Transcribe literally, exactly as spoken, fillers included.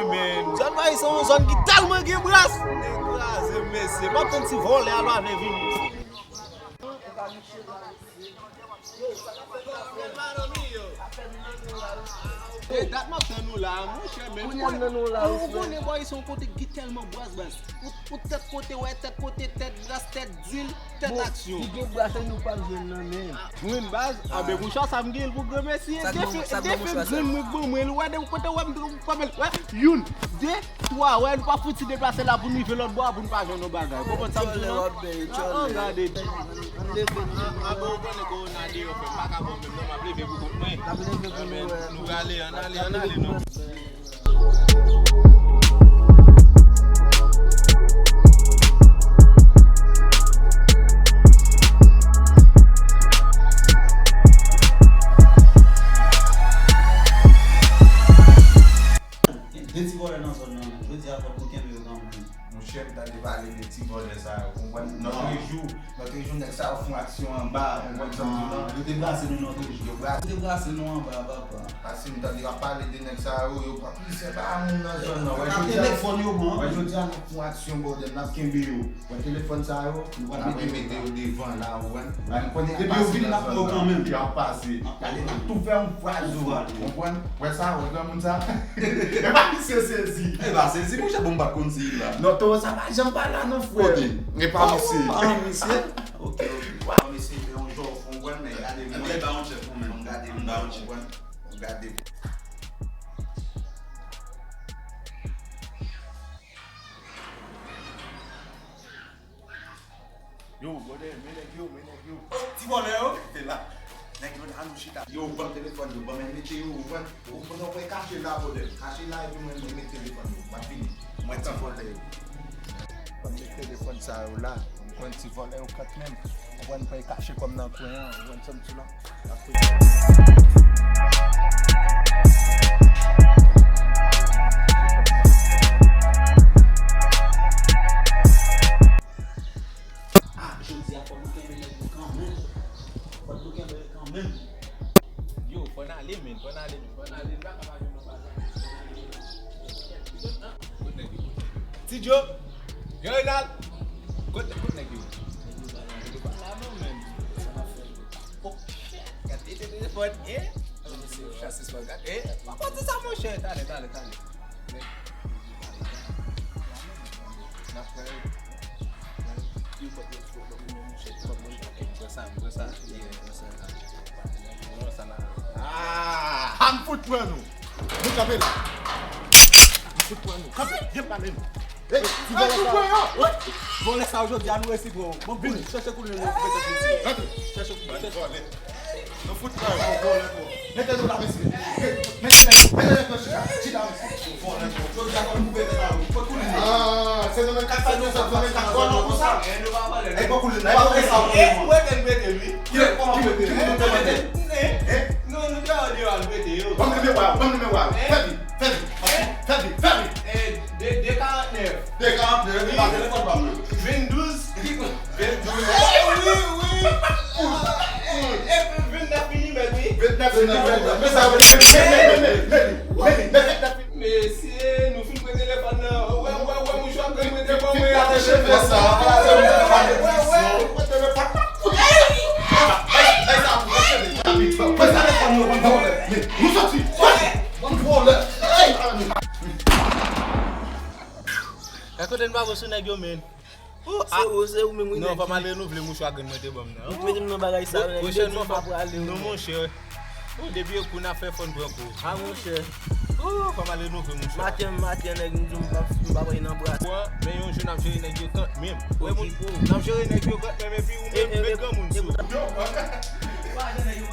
Men, zòn Mayi se yon zòn ki tèlman gen bras. Nèg kraze, mesye. M ap tann ti vòlè a pa vle vini. E dat m ap tann ou la, monchè, men. Kounye a m nan nou la, ou konnen, bòy, se yon kote ki tèlman bras, bras. Ou, ou tèt kote, wè, tèt kote, tèt bras, tèt dil, tèt aksyon. Bon, li gen bras, nou pa jwenn nan men. Mwen baz, a ben mouchwa sa m gen l pou granmesi. Defen grann mwen k ban mwen l, ou wè, de kote wè m, wè, youn, de, twa, wè, nou pa fouti deplase la pou n rive lòt bò a pou n pa jwenn yon bagay. Konprann sa m di w lan? An, an, gade. An, an, bon, ou konnen kowona deyò, frè, m pa ka bon menm non, m ap leve pou kont mwen. N ap leve pou nou, wè. Nou prale, ann ale, ann ale non. De ti vòlè nan zòn nan, men jodi a fòk nou kenbe yo kanmenm. Monchè, m tande pale de ti vòlè sa yo, konprann? Nòtrejou, Nòtrejou, nèg sa yo fè yon aksyon anba, konprann sa m di w lan? Yo te brase nou Nòtrejou. Yo brase, yo te brase nou anba, papa. Paske m tande y ap pale de nèg sa yo, yo pran plizyè pa moun nan zòn nan. Wè, jodi a, telefòn yo pran. Wè, jodi a, n ap fè yon aksyon, bòdèl, n ap kenbe yo. Wè, telefòn sa yo, nou pral mete yo devan la, ou konprann? Wè, nou konnen y ap pase nan zòn nan. Depi yo vini, n ap pran yo kanmenm. Y ap pase. Gade, n ap tou fè yon fwa zo, konprann? Wè sa, wè granmoun sa? E pa misye sezi. E pa sezi, monchè, bon, m pa t konn si l la. Non, towo sa pa janm pa la, non, frè. Kote? E pa misye. Ah, misye? Ok, ok. Wa, misye fè yon jòf, ou konprann, men gade mwen. Ebyen, ba yon tchèk pou mwen. Gade mwen, ou konprann? Gade. Yo, brother, men nèg yo, men nèg yo. Oh, ti vòlè yo, te la. Nèg yo la, nou chita. Yo, ban m telefòn yo, ban m mete yo, ou konprann? Ou konn wè kache la, brother. Kache la, epi mwen, mwen met telefòn yo. M ap vini. Mwen ti vòlè yo. Ban m met telefòn sa yo la. Ou konn ti vòlè yo kanmenm. Ou konn pa kache kòm nan kwen an. Ou konn sa m di la. Ah, jodi a, fòk nou kenbe nèg yo kanmenm. Fòk nou kenbe yo kanmenm. Yo, fò n ale, men, fò n ale, men, fò n ale, n pa ka pa jwenn yon bagay. Ti Djo, Jean Renald, kot, kot nèg yo? Nèg yo pa la non, men. Oh, shit. Gade, te telefòn, eh? Gade, se chase swa, gade, eh? Pa pati sa, monchè. Talè, talè, talè. N ap fè. Yo, monchè, monchè, monchè, sa, monchè, sa. Ah, m fout pran nou. Nou kanpe la. M fout pran nou. Kanpe, vyen pale nou. Ey, ti vòlè sa yo. Vòlè sa yo jodi a nou resi pran yo. Bon, vin, chèche koulè nou. Chèche koulè, chèche koulè. Nou fout pran yo. Vòlè, vòlè. Mete nou la, mesye. Mete nèg, mete nèg nan chita. Chita, mesye. Vòlè, vòlè. Jodi a, fò nou koupe tèt a yo. Fò koulè nou. Ah, se nou menm k ap fè nou sa, nou menm k ap vòlè konsa. Ey, fò koulè nou. Ey, fò koulè nou. Mete, mete, wi. Ki lè, kòman mete? Ki lè nou te mete? Non, nou te al deyò al mete yo. Ban m nimewo a, ban m nimewo a. Fè vit, fè vit, fè vit, fè vit. Eh, de, de karant nèf. De karant nèf, wi. Pa telefòn pa m. Venndouz. Venndouz. Eh, wi, wi. Eh, vennèf minimèt, wi. Vennèf minimèt. Men sa, men, men, men, men, men, men, men, vennèf minimèt. Mesye, nou fin pran telefòn nan. Wè, wè, wè, mouchwa, mwen te ban mwen. Fin gate cheve sa. Wè, wè, wè. Pran telefòn yo, bann vòlè. Men, nou soti. Bann vòlè. Ey! Gad kote n pa voye sou nèg yo, men. Oh, se ou, se ou menm, wi, nèg. Non, fò m al renouvle mouchwa grenn mwen te ban m nan. Ou mete m nan bagay sa yo, nèg. Pwochènman, fò m prale, non, monchè. Oh, depi e kou n ap fè, fò n pran kou. Ah, monchè. Oh, fò m al renouvle mouchwa. Maten, maten, nèg, m di w m pa, m pa prale nan bras. Bon, men yon jou n ap jere nèg yo kanmenm. Wè, moun, n ap jere nèg yo kanmenm, epi ou menm, met granmoun sou. Yo, pa jere nèg yo.